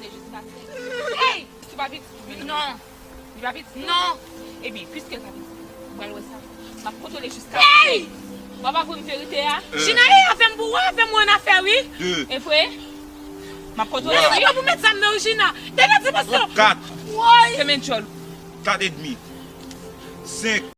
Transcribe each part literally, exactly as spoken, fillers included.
Ey! Ti pa piti, non. Li pa piti, non. Ebyen, piske l pa piti, ou pral wè sa. M ap kontwole jiska. Ey! W ap avwe m verite a? Jina, e avè m pou wè avè m wè annafè, wi. E vre? M ap kontwole, wi. Yo pou met zam nan, wi, Jina. Dènye dimansyon. Kat. Woy! Fèmen djòl. Kat edmi. Senk.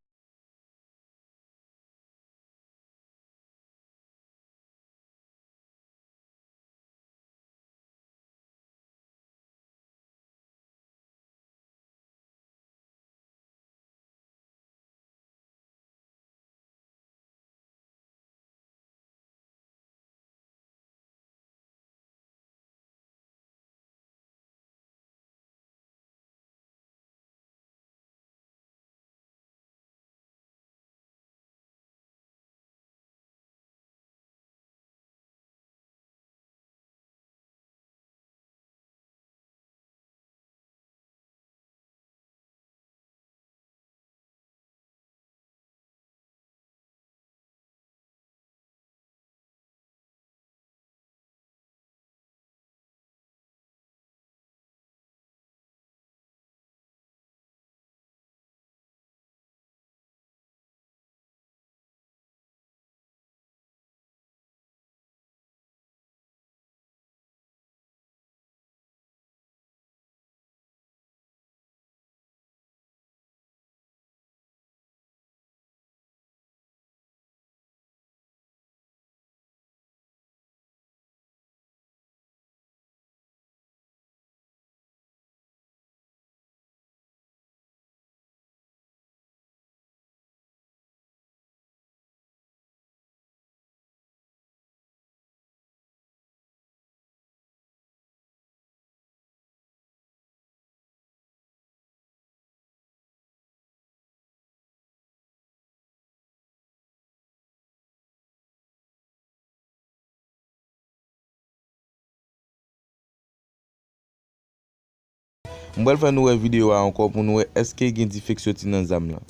M pral fè nou wè videyo a ankò pou nou wè èske gen dife k soti nan zam lan.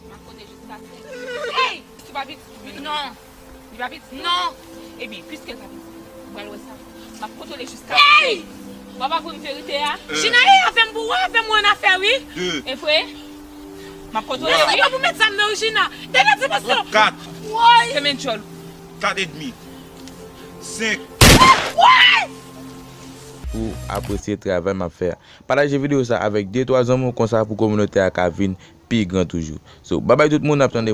M ap konte jiska senk. Ey! Ti pa piti, non. Li pa piti, non. Ebyen, piske l pa piti, ou pral wè sa. M ap kontwole jiska senk. W ap avwe m verite a? Jina, e avè m pou wè avè m wè annafè, wi. E vre? M ap kontwole, wi. Yo pou met zam nan, wi, Jina. Dènye dimansyon. Kat. Woy! Fèmen djòl. Kat edmi. Senk. Woy! Pou apresye travay m ap fè a. Pataje videyo sa avèk de twa zanmi w konsa pou kominote a ka vin pi gran toujou. So, babay tout moun, n ap tande.